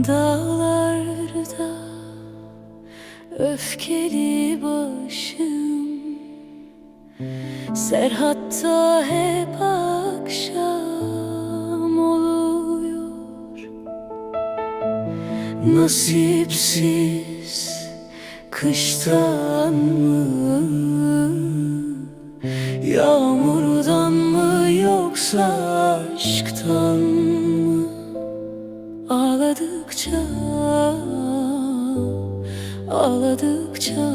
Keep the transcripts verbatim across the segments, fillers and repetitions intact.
Dağlarda öfkeli başım, Serhatta hep akşam oluyor. Nasipsiz kıştan mı, yağmurdan mı, yoksa aşktan mı? Ağladıkça, ağladıkça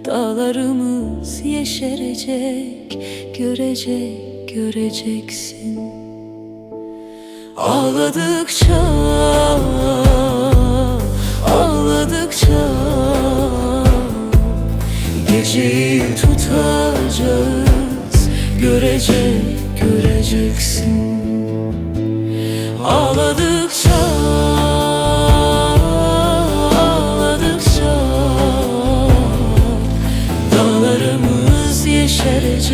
dağlarımız yeşerecek, görecek, göreceksin. Ağladıkça, ağladıkça geceyi tutacağız, görecek, göreceksin. Ağladıkça, ağladıkça dağlarımız yeşerecek,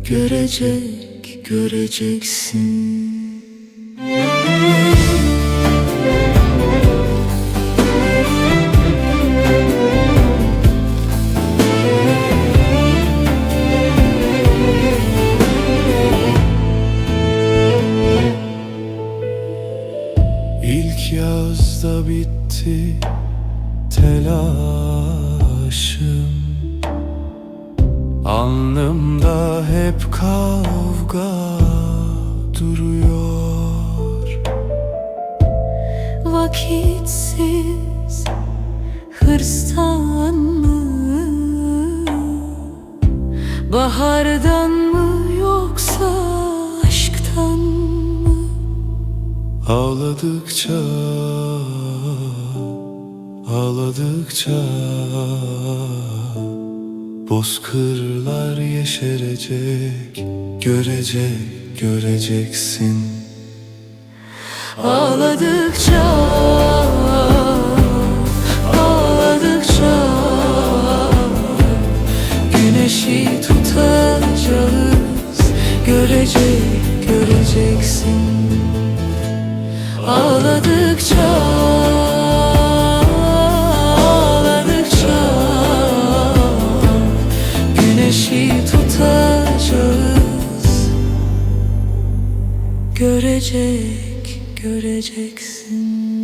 görecek, göreceksin. İlk yazda bitti telaşım. Alnımda hep kavga duruyor. Vakitsiz hırstan mı, bahardan mı, yoksa aşktan mı? Ağladıkça, ağladıkça bozkırlar yeşerecek, görecek, göreceksin. Ağladıkça, ağladıkça güneşi tutacağız, görecek, göreceksin. Ağladıkça, ağladıkça güneşi tutacağız, görecek, göreceksin.